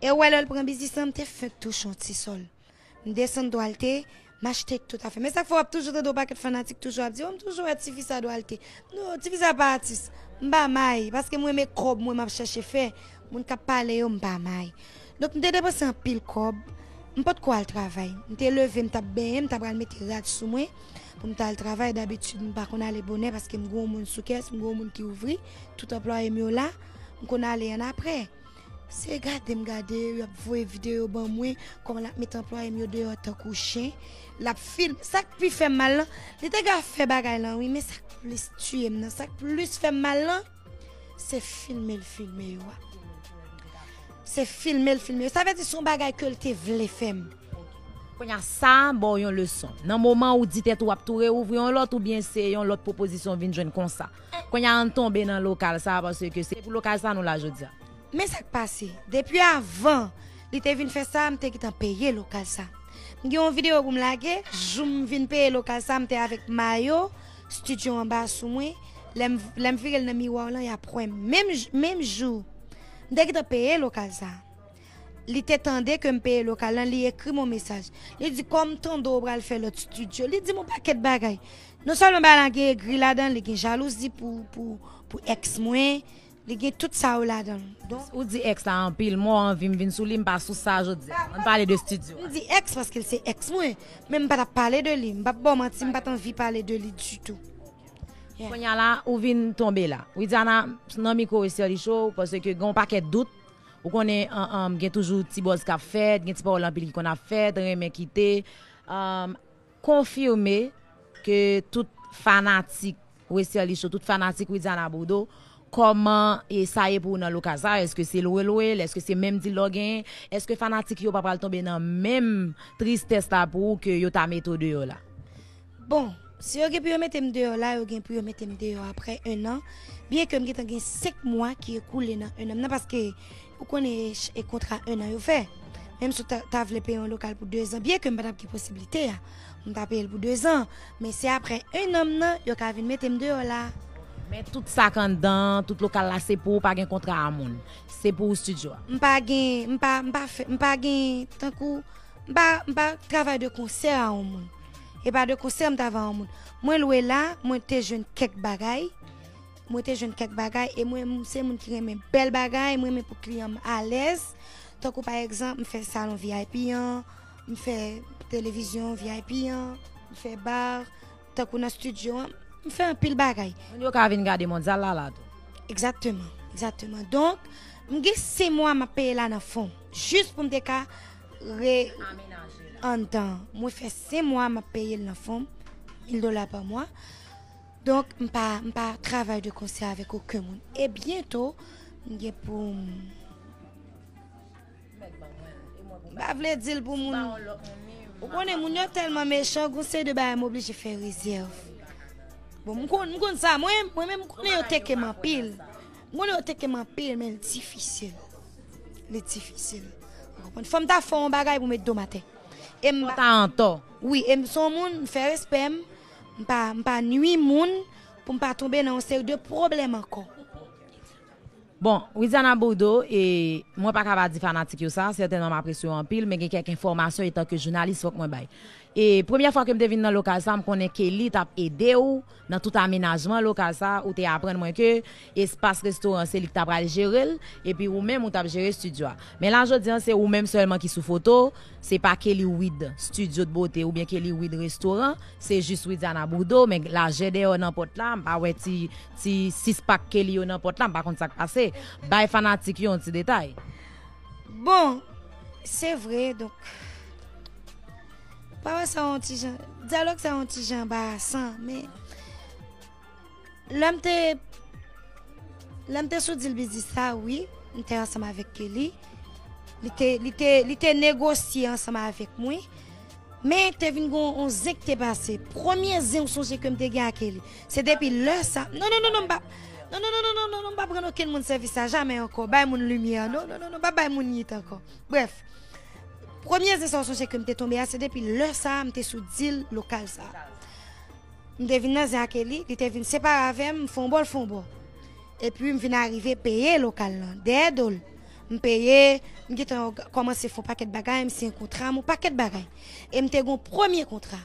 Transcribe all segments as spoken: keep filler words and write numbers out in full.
E w wè lè l pran biznis lan, m te fenk touche yon ti sòl. M desann Dwalte, m achte tout afè. Men sa k fè w ap toujou tande yon pakèt fanatik toujou ap di, "O, m toujou wè tifi sa Dwalte." Non, tifi sa pa atis. M pa may, paske m renmen kòb mwen, m ap chèche fè. Moun k ap pale yo, m pa may. Donk, m te depanse anpil kòb. M potko al travay. M te leve, m t ap benyen, m t ap pral mete rad sou mwen pou m ta al travay. Dabitid, m pa konn ale bonè paske m gon moun sou kès, m gon moun ki ouvri. Tout anplwaye m yo la, m konn ale ann apre. Se gade m gade yo, y ap voye videyo ban mwen, kòman l ap met anplwaye m yo deyò tankou chen. L ap filme. Sa k pi fè m mal lan, li te ka fè bagay lan, wi, men sa k plis tiye m nan, sa k plis fè m mal lan, se filme l filme yo a. Se filme l filme yo. Sa vle di se yon bagay ke l te vle fè m. Kounye a sa ba w yon leson. Nan moman ou di tèt ou w ap tou reouvri yon lòt oubyen se yon lòt pwopozisyon w vin jwenn konsa. Kounye a ann tonbe nan lokal sa paske se pou lokal sa nou la jodi a. Men sa k pase. Depi avan li te vin fè sa, m te gentan peye lokal sa. M gen yon videyo pou m lage, jou m vin peye lokal sa, m te avèk mayo, estidyo anba sou mwen. Lè m, lè m vire l nan miwa w lan, y ap wè m. Menm, menm jou, m te gentan peye lokal sa. Li te tande ke m peye lokal lan, li ekri m yon mesaj. Li di, "Kòm tande w pral fè lòt estidyo." Li di m yon pakèt bagay. Non sèlman bagay lan gen egri ladan l, li gen jalouzi pou, pou, pou èks mwen, li gen tout sa yo ladan l. Donk, Ou di èks la anpil, mwen anvi m vin sou li, m pa sou sa jodi a. Ann pale de estidyo a. M di èks paske l se èks mwen, men m pa t ap pale de li. M p ap ba w manti, m pa t anvi pale de li ditou. Yeah. Kounye a la, ou vin tonbe la. Widiana, nan mikwo Wesserly Show, paske gen yon pakèt dout. Ou konnen, an, an, gen toujou ti buzz k ap fèt, gen ti pawòl anpil ki konn ap fèt, renmen kite. An, konfime ke tout fanatik Wesserly Show, tout fanatik Widiana Bourdeau, kòman e sa ye pou ou nan lokal sa? Èske se lwe lwe l? Èske se menm dilò w genyen? Èske fanatik yo pa pral tonbe nan menm tristès la pou ou ke yo ta mete w deyò la? Bon, si yo gen pou yo mete m deyò la, yo gen pou yo mete m deyò apre en an. Byen ke m gentan gen senk mwa ki ekoule nan en an m nan, paske ou konnen e kontra en an yo fè. Menm si w ta, ta vle peye yon lokal pou dezan, byen ke m pa t ap gen posiblite a pou m ta peye l pou dezan, men se apre en an m nan yo ka vin mete m deyò la. Men tout sa k anndan, tout lokal la se pou ou, pa gen kontra a moun. Se pou ou estidyo a. M pa gen, m pa, m pa fè, m pa gen, tankou, m pa, m pa travay de konsè a yon moun. E pa de konsè m travay a yon moun. Mwen lwe la, mwen te jwenn kèk bagay. Mwen te jwenn kèk bagay e mwen m se moun ki renmen bèl bagay, mwen renmen pou kliyan m alèz. Tankou pa egzanp, m fè salon V I P an, m fè televizyon V I P an, m fè bar, tankou nan estidyo an, m fè anpil bagay. Moun yo ka vin gade mondyal la la tou. Egzakteman, egzakteman. Donk, m gen senk mwa m ap peye la nan fon m, jis pou m te ka re anndan. Mwen fè senk mwa m ap peye l nan fon m, mil dola pa mwa. Donk, m pa, m pa travay de konsè avèk okenn moun. E byento, m gen pou m. M pa vle di l pou moun. Ou konnen moun yo tèlman mechan, gon seri de bagay m oblije fè rezèv. Bon, m konn, m konn sa. Mwen, mwen menm, m konnen yo teke m anpil. M konnen yo teke m anpil, men l difisil. Li difisil. Ou konprann? Fò m ta fè yon bagay pou met do m atè. E m Fò w ta antò. Wi, e m se yon moun, m fè respè m. M pa, m pa nwi moun pou m pa tonbe nan yon seri de pwoblèm ankò. Bon, Widiana Bourdeau, e mwen pa ka pa di fanatik yo sa, sètènman m apresye w anpil, men gen kèk enfòmasyon etanke jounalis fòk mwen bay. E premyè fwa ke m te vin nan lokal sa, m konnen Kelly t ap ede w nan tout amenajman lokal sa, ou te aprann mwen ke espas restoran se li ki ta pral jere l, epi ou menm ou t ap jere estidyo a. Men la jodi a se ou menm sèlman ki sou foto, se pa Kelly Wid Studio de Beauté oubyen Kelly Wid Restaurant, se jis Widiana Bourdeau, men lajè dèyè nan pòt la, m pa wè ti ti sis pak Kelly yo nan pòt la, m pa konn sa k pase. Bay fanatik yo yon ti detay. Bon, se vre, donk, pawòl sa yon ti jan, dyalòg sa yon ti jan anbarasan, men lè m te, lè m te sou dil biznis sa, wi, m te ansanm avèk Kelly. Li te, li te, li te negosye ansanm avèk mwen. Men te vin gen yon zen ki te pase. Premye zen ou sonje ke m te gen ak Eli. Se depi lè sa. Non, non, non, non, m pa. Non, non, non, non, non, non, non, m pa pran okenn moun sèvis sa jamè ankò. Bay moun limyè. Non, non, non, non, pa bay moun yit ankò. Brèf. Premye zen sa ou sonje ke m te tonbe a, se depi lè sa a m te sou dil lokal sa. M te vin nan zen ak Eli, li te vin separe avè m, m fè yon bò, l fè yon bò. Epi m vin arive peye lokal lan, dèyè do l. M peye, m gentan òg- kòmanse fè yon pakèt bagay, m siyen kontra, m yon pakèt bagay. E m te gen yon premye kontra.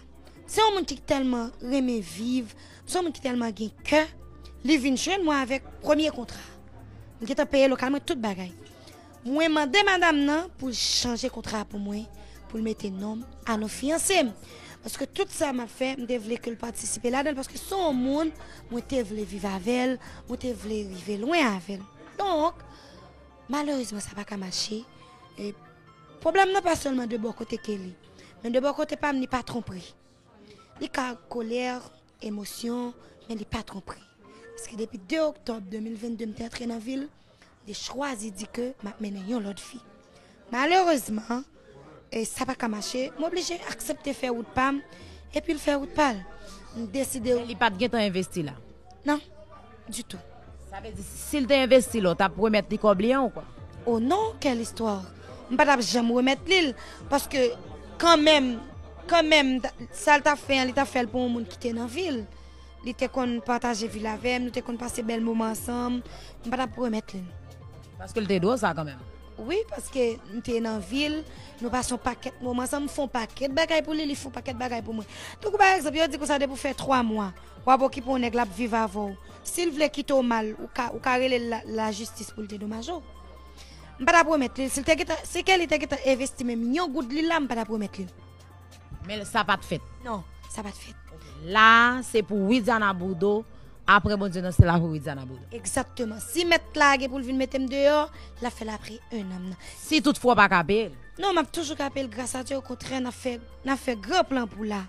Se yon moun ki tèlman renmen viv, se yon moun ki tèlman gen kè, li vin jwenn mwen avèk premye kontra. M gentan peye lokal mwen, tout bagay. Mwen mande madanm nan pou l chanje kontra pou mwen, pou l mete non m a non fiyanse m. Paske tout sa m ap fè, m te vle ke l patisipe ladan l, paske se yon moun mwen te vle viv avè l, mwen te vle rive lwen avè l. Donk, malerezman, sa pa ka mache. E pwoblèm nan pa sèlman de bò kote Kelly, men de bò kote pa m, li pa twonpri. Li ka kolè, emosyon, men li pa twonpri. Paske depi de oktòb de mil venn de, m te antre nan vi l, m te chwazi di ke m ap mennen yon lòt vi. Malerezman, e sa pa ka mache, m oblije aksepte fè wout pa m, epi l fè wout pa l. M deside. Men li pa t gentan envesti la? Non, ditou. Sa vle di, si l te envesti la, w t ap remèt li kòb li an ou kwa? Oh non, quelle histoire! M pa t ap janm remèt li l, paske kanmenm, kanmenm, sa l t ap fè an, li t ap fè l pou yon moun ki te nan vi l. Li te konn pataje vi l avè m, nou te konn pase bèl moman ansanm, m pa t ap remèt li l. Paske l te dwe w sa kanmenm. Wi, paske m te nan vi l, nou pase yon pakèt moman ansanm, m fè yon pakèt bagay pou li, li fè yon pakèt bagay pou mwen. Tankou pa egzanp, yo di konsa depi w fè twa mwa, w ap okipe yon nèg, l ap viv avè w. Si l vle kite w mal, ou ka, ou ka rele l la, lajistis pou l dedomaje w. M pa t ap remèt li l. Si l te gentan, si Kelly te gentan envesti menm yon goud li la, m pa t ap remèt li l. Men sa pa t fèt. Non, sa pa t fèt. La, se pou Widiana Bourdeau apre Bondye nan syèl la pou Widiana Bourdeau. Egzakteman. Si mèt la gen pou l vin mete m deyò, l ap fè l apre en an m nan. Si toutfwa w pa ka peye l. Non, m ap toujou ka peye l gras a Dye, okontrè, n ap fè, n ap fè gran plan pou la.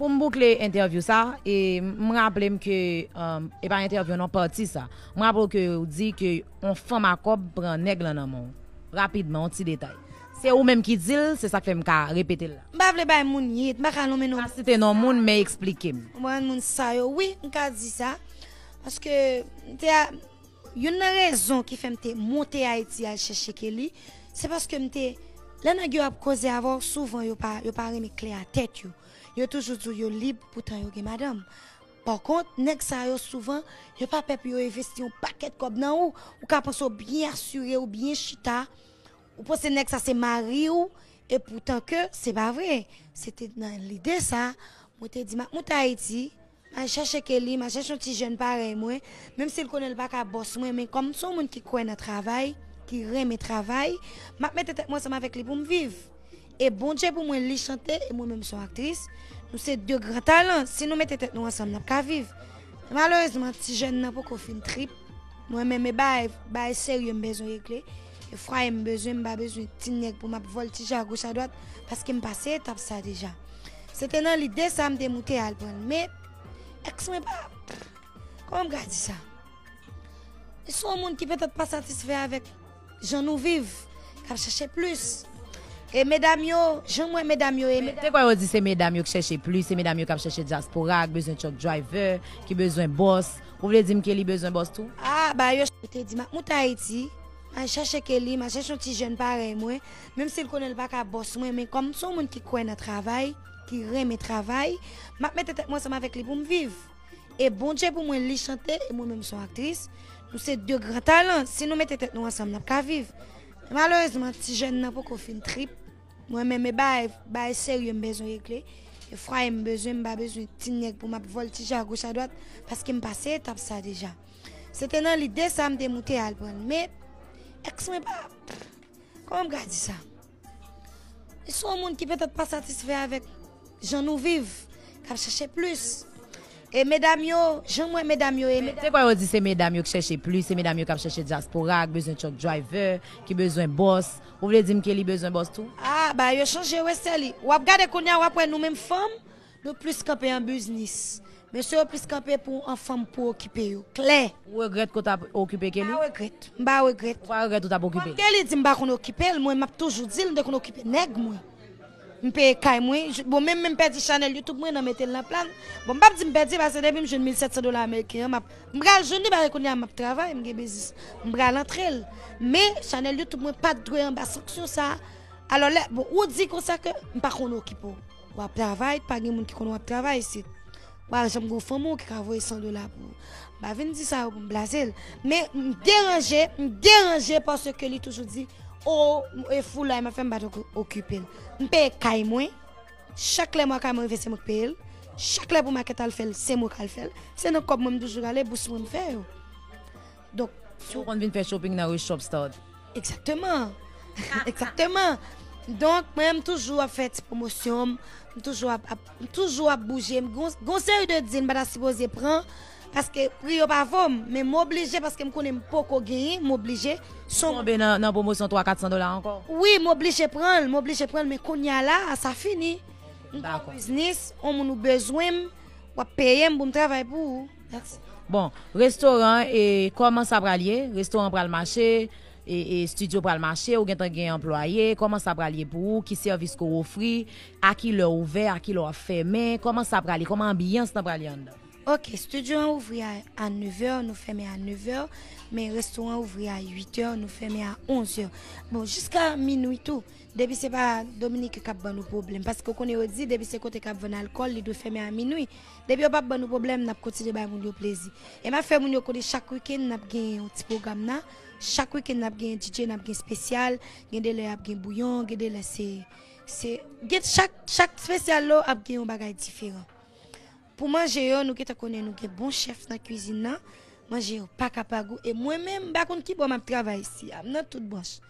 Pou m boukle entèvyou sa, e m raple m ke, um, e pa entèvyou non, pati sa. M raple w ke w di ke yon fanm a kòb pran nèg lan nan men w. Rapidman, yon ti detay. Se ou menm ki di l, se sa k fè m ka repete l la. M pa vle bay moun yit, m pa ka nonmen non. Pa site non moun, men eksplike m. Konprann moun sa yo, wi, m ka di sa. Paske m te a, youn nan rezon ki fè m te monte Ayiti al chèche Kelly, se paske m te, lè nèg yo ap koze avè w, souvan yo pa, yo pa renmen klè a tèt yo. Yo toujou di w yo lib, poutan yo gen madanm. Pakont, nèg sa yo souvan, yo pa pè pou yo envesti yon pakèt kòb nan ou. Ou ka panse w byen asire, ou byen chita. Ou panse nèg sa se mari w, e poutan ke se pa vre. Se te nan lide sa, mwen te di, m ap monte Ayiti, m al chèche Kelly, m al chèche yon ti jèn parèy mwen, menm si l konnen l pa ka bòs mwen, men kòm m se yon moun ki kwè nan travay, ki renmen travay, m ap mete tèt mwen ansanm avèk li pou m viv. E Bondye pou mwen, li chante, e mwen menm se yon aktris. Nou se de gran talan. Si nou mete tèt nou ansanm, n ap ka viv. Malerezman, ti jèn nan poko fin trip. Mwen menm, e bagay, bagay serye m bezwen regle. E fwaye m bezwen, m pa bezwen ti nèg pou m ap vòltije agoch adwat, paske m pase etap sa deja. Se te nan lide sa m te moute al pran l. Men, èks mwen pa, kòman m ka di sa? Li se yon moun ki petèt pa satisfè avèk jan nou viv, k ap chèche plis. E medam yo, jan m wè medam yo ye, men te kwè yo di se medam yo k chèche plis, se medam yo k ap chèche dyaspora, k bezwen truck driver, ki bezwen bòs. Ou vle di m Kelly bezwen bòs tou? Ah, ba yo te di m ap moute Ayiti, m al chèche Kelly, m al chèche yon ti jèn parèy mwen, menm si l konnen l pa ka bòs mwen, men kòm m se yon moun ki kwè nan travay, ki renmen travay, m ap mete tèt mwen ansanm avèk li pou m viv. E Bondye pou mwen, li chante, e mwen menm se yon aktris. Nou se de gran talan. Si nou mete tèt nou ansanm, n ap ka viv. Men malerezman, ti jèn nan poko fin trip. Mwen menm, e bagay, bagay serye m bezwen regle. E fwaye m bezwen, m pa bezwen ti nèg pou m ap vòltije agoch adwat, paske m pase etap sa deja. Se te nan lide sa m te moute al pran l. Men, èks mwen pa, kòman m ka di sa? Li se yon moun ki petèt pa satisfè avèk jan nou viv, k ap chèche plis. E medam yo, jan m wè medam yo ye, men te kwè yo di se medam yo k chèche plis, se medam yo k ap chèche dyaspora, k bezwen truck driver, ki bezwen bòs. Ou vle di m Kelly bezwen bòs tou? Ah, ba yo chanje Westerlie. W ap gade kounye a, w ap wè nou menm fanm, nou plis kanpe an biznis. Mesye yo plis kanpe pou an fanm pou okipe yo. Klè. Ou regrèt ke w t ap okipe Kelly? M pa regrèt. M pa regrèt. Ou pa regrèt ou t ap okipe l? Kelly di m pa konn okipe l, mwen m ap toujou di l m te konn okipe nèg mwen. M peye kay mwen, j- bon, menm, menm pèdi chanèl YouTube mwen nan mete l nan plan. Bon, m p ap di m pèdi, paske depi m jwenn mil sèt san dola ameriken an, m ap, m pral jwenn li, paske kounye a m ap travay, m gen biznis, m pral antre l. Men, chanèl YouTube mwen pa t dwe anba sanksyon sa. Alò, lè, bon, ou di konsa ke m pa konn okipe w. W ap travay, pa gen moun ki konn w ap travay isit. pral janm gen yon fanmi w ki ka voye san dola pou ou. M pa vin di sa yo pou m blaze l. Men m deranje, m deranje paske li toujou di, o, e foulay m ap fè, m pa t okipe l. M peye kay mwen, chak lè mwa kay mwen rive se mwen k peye l. Chak lè pou makèt al fè l, se mwen k al fè l. Se nan kòb mwen m toujou rale, bous mwen m fè yo. Donk, si w konn vin fè shopping nan Reshop Start. Egzakteman. Egzakteman. Donk, mwen, m toujou ap fè ti pwomosyon m, m toujou ap, ap, m toujou ap bouje. M gon, gon seri de deal m pa ta sipoze pran, paske pri yo pa vo m, men m oblije, paske m konnen m poko genyen, m oblije. Son tonbe nan, nan pwomosyon twa, kat san dola ankò. Wi, m oblije pran l, m oblije pran l, men kounye a la, sa fini. M gon biznis, on moun ou bezwen m, w ap peye m pou m travay pou ou. Mèsi. Bon, restoran, e kòman sa pral ye? Restoran pral mache, e, e estidyo pral mache, ou gentan gen anplwaye, kòman sa pral ye pou ou? Ki sèvis ke w ofri? A ki lè w ouvè, a ki lè w ap fèmen? Kòman sa pral ye? Kòman anbyans lan pral ye anndan? Ok, estidyo an ouvri a, a nevè, nou fèmen a nevè, men restoran ouvri a uitè, nou fèmen a onzè. Bon, jiska minwi tou. Depi se pa Dominiken k ap ban nou pwoblèm, paske w konnen yo di, depi se kote k ap vann alkòl, li dwe fèmen a minwi. Depi yo p ap ban nou pwoblèm, n ap kontinye bay moun yo plezi. E m ap fè moun yo konnen chak wikenn, n ap gen yon ti pwogram la. Chak wikenn, n ap gen D J, n ap gen espesyal, gen de lè ap gen bouyon, gen de lè se, se, gen chak, chak espesyal lo ap gen yon bagay diferan. Pou manje yo, nou gentan konnen nou gen bon chèf nan kwizin nan. Manje yo pa ka pa gou. E mwen menm, m pa konn ki bò m ap travay isi a. M nan tout branch.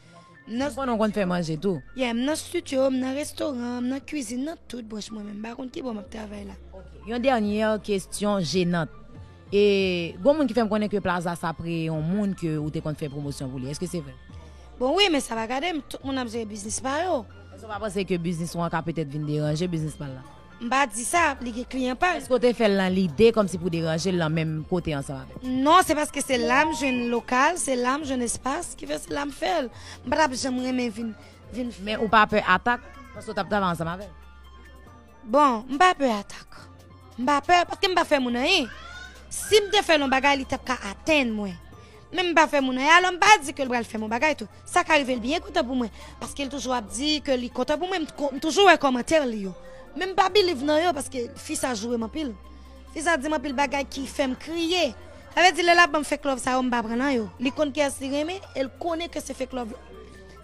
M nan... Ou konnen w konn fè manje tou. Yeah, m nan estidyo, m nan restoran, m nan kwizin, nan tout branch mwen menm. M pa konn ki bò m ap travay la. Ok. Yon dènyè kesyon jenant. E, gon moun ki fè m konnen ke Plaza sa preye yon moun ke ou te konn fè pwomosyon pou li. Èske se vre? Bon, wi, men sa pa gade m. Tout moun ap jere biznis pa yo. Èske w pa panse ke biznis ou an ka petèt vin deranje biznis pa l la? M pa di sa, li gen kliyan pa l. Èske w te fè l nan lide kòmsi pou deranje l nan menm kote ansanm avè l? Non, se paske se la m jwenn lokal, se la m jwenn espas, ki fè se la m fè l. M pa t ap janm renmen vin, vin fè. Men ou pa pè atak, paske w t ap travay ansanm avè l? Bon, m pa pè atak. M pa pè, paske m pa fè moun anyen. Si m te fè l yon bagay, li t ap ka atenn mwen. Men m pa fè moun anyen, alò m pa di ke l pral fè m yon bagay tou. Sa ka rive l byen kontan pou mwen, paske l toujou ap di ke li kontan pou mwen, m t-, m toujou wè kòmantè li yo. Men m pa believe nan yo, paske fi sa joure m anpil. Fi sa di m anpil bagay ki fè m kriye. Sa vle di, lè l ap ban m fake love sa yo, m pa pran nan yo. Li konn kiyès li renmen, e l konnen ke se fake love,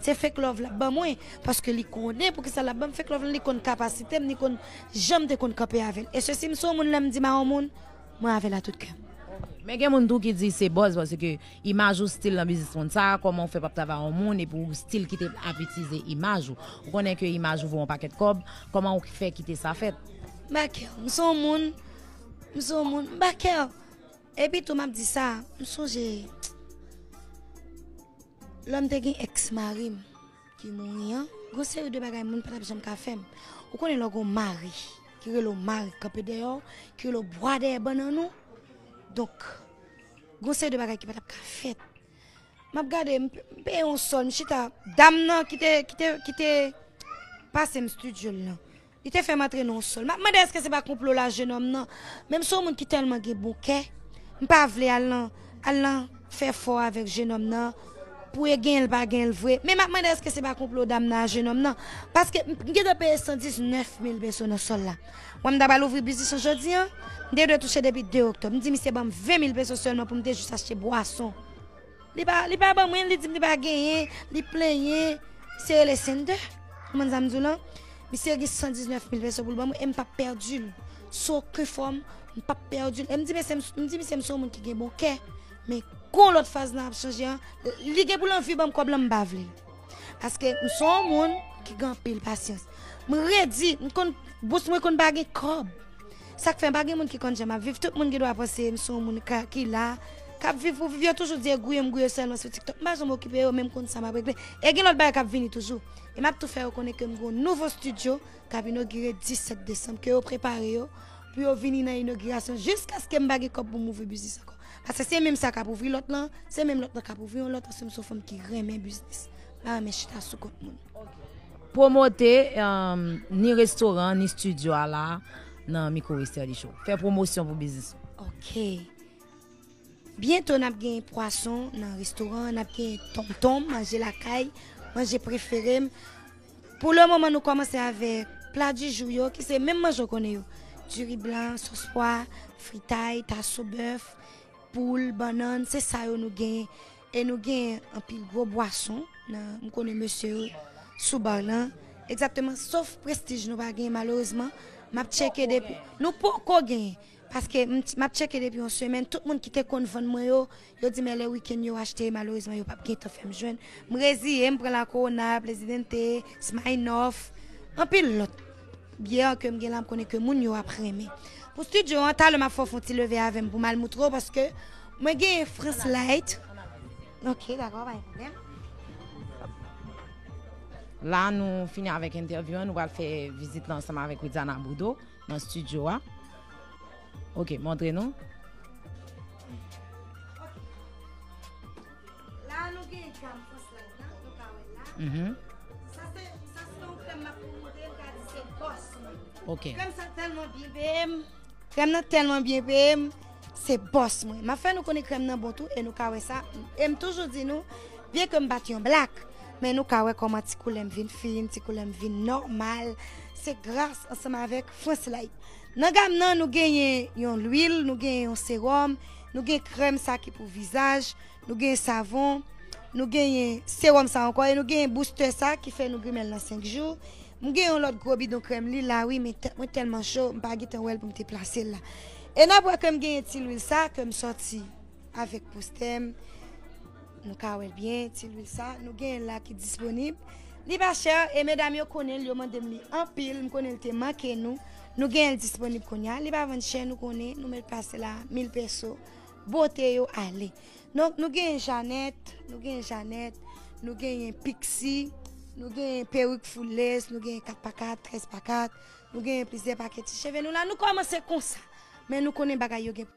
se fake love l ap ban mwen, paske li konnen poukisa l ap ban m fake love lan, li konn kapasite m, li konn jan m te konn kanpe avè l. E sesi, m se yon moun, lè m di m a yon moun, mwen avè l a tout kè m. Men gen moun tou ki di se buzz, paske imaj ou stil nan biznis moun sa, kòman w fè p ap travay yon moun, epi w stil kite ap itilize imaj ou. Ou konnen ke imaj ou vo yon pakèt kòb, kòman w fè kite sa fèt? M pa kè, m se yon moun, m se yon moun, m pa kè. Epi tou, m ap di sa, m sonje, lè m te gen èks mari m ki mouri an, gon seri de bagay moun pa t ap janm ka fè m. Ou konnen lè w gon mari ki rele w mari, kanpe dèyè w, ki rele w bwa dèyè bannann ou. Donk, gon seri de bagay ki pa t ap ka fèt. M ap gade, m p-, m peye yon sòl, m chita, dam nan ki te, ki te, ki te pase m estidyo l lan. Li te fè m antre nan yon sòl. M ap mande èske se pa konplo la, jenòm nan. Men m se yon moun ki tèlman gen bon kè, m pa vle al nan, al nan fè fò avèk jenòm nan, pou e genyen l pa genyen l vre. Men m ap mande èske se pa konplo dam nan a jenòm nan. Paske m, m gentan peye san diznèf mil peso nan sòl la. Mwen m ta pral ouvri biznis an jodi an, m te dwe touche depi de oktòb. M di misye ban m ven mil peso sèlman pou m te jis achte bwason. Li pa, li pa ban mwen, li di m li pa genyen, li plenyen, misye rele Sender. Ou konprann sa m di w lan? Misye gen san diznèf mil peso pou l ban mwen, e m p ap pèdi l. Sou okenn fòm, m p ap pèdi l. E m di mesye, m di misye m se yon moun ki gen bon kè. Men gon lòt faz nan ap chanje an, li gen pou l anvi ban m kòb lan, m pa vle l. Paske m se yon moun ki gen anpil pasyans. M redi, m konn, bous mwen konn pa gen kòb. Sa k fè m pa gen moun ki konn jan m ap viv. Tout moun gen dwa panse m se yon moun ka, ki la, k ap viv pou viv. Yo toujou di e gouye m gouye sèlman sou TikTok. M pa janm okipe yo, men m konn sa m ap regle. E gen lòt bagay k ap vini toujou. E m ap tou fè yo konnen ke m gen yon nouvo estidyo k ap inogire disèt desanm, ke yo prepare yo pou yo vini nan inogirasyon jiskaske m pa gen kòb pou m ouvri biznis ankò. Paske se menm sa k ap ouvri lòt lan, se menm lòt lan k ap ouvri yon lòt, paske m se yon fanm ki renmen biznis. M pa renmen chita sou kont moun. Pwomote, um, ni restoran, ni estidyo a la, nan mikwo Westerlie Show. Fè pwomosyon pou biznis ou. Ok. Byento n ap gen pwason nan restoran, n ap gen tonmtonm, manje lakay, manje prefere m. Pou le moman, nou kòmanse avèk pla di jou yo, ki se menm manje w konnen yo. diri blan, sòs pwa, fritay, taso bèf, poul, bannann, se sa yo nou genyen. E nou genyen anpil gwo bwason. Nan, m konnen mesye yo sou bar lan. Egzakteman, sof Prestige nou pa genyen malerezman. M ap tcheke depi. Nou poko genyen. Paske m, m ap tcheke depi yon semèn. Tout moun ki te konn vann mwen yo, yo di m lè wikenn yo achte, malerezman yo p ap gentan fè m jwenn. M reziye, m pran la Corona, Presidente, Smirnoff, anpil lòt byè ke m gen la, m konnen ke moun yo ap renmen. Pou studio an, talè m ap fè w fè yon ti leve avè m pou m al moutre w, paske mwen gen France Light. Ok, dakò, pa gen pwoblèm. La, nou fini avèk entèvyou an, nou pral fè vizit la ansanm avèk Widiana Boudreau nan studio a. Ok, montre nou. La, nou gen gam France Light la, nou ka wè la. Mhm. Sa se, sa se yon krèm m ap pwomode, m ka di se bòs mwen. Ok. Krèm sa tèlman byen peye m. Krèm nan tèlman byen peye m. Se bòs mwen. M ap fè nou konnen krèm nan bon tou, e nou ka wè sa. E m toujou di nou, byen ke m pa t yon black, men nou ka wè kòman ti koulè m vin fin, ti koulè m vin nòmal. Se gras ansanm avèk France Light. Nan gam nan, nou genyen yon lwil, nou genyen yon sewòm, nou gen krèm sa ki pou vizaj, nou genyen savon, nou genyen sewòm sa ankò, e nou genyen booster sa ki fè nou grimèl nan senk jou. M gen yon lòt gwo bidon krèm li la wi, men tèt mwen tèlman cho, m pa gentan wè l pou m te plase l la. E n ap wè ke m genyen ti lwil sa ke m sòti avèk postè m. Nou ka wè l byen, ti lwil sa. Nou genyen l la ki disponib. Li pa chè, e medam yo konnen l, yo mande m li anpil. M konnen l te manke nou. Nou genyen l disponib kounye a. Li pa vann chè, nou konnen. Nou mèt pase la, mil peso. Bote yo ale. Donk, nou genyen Janèt, nou genyen Janèt, nou genyen Pixi, nou genyen perik full lace, nou genyen kat pa kat, trèz pa kat, nou genyen plizyè pakèt ti cheve nou la. Nou kòmanse konsa. Men nou konnen bagay yo gen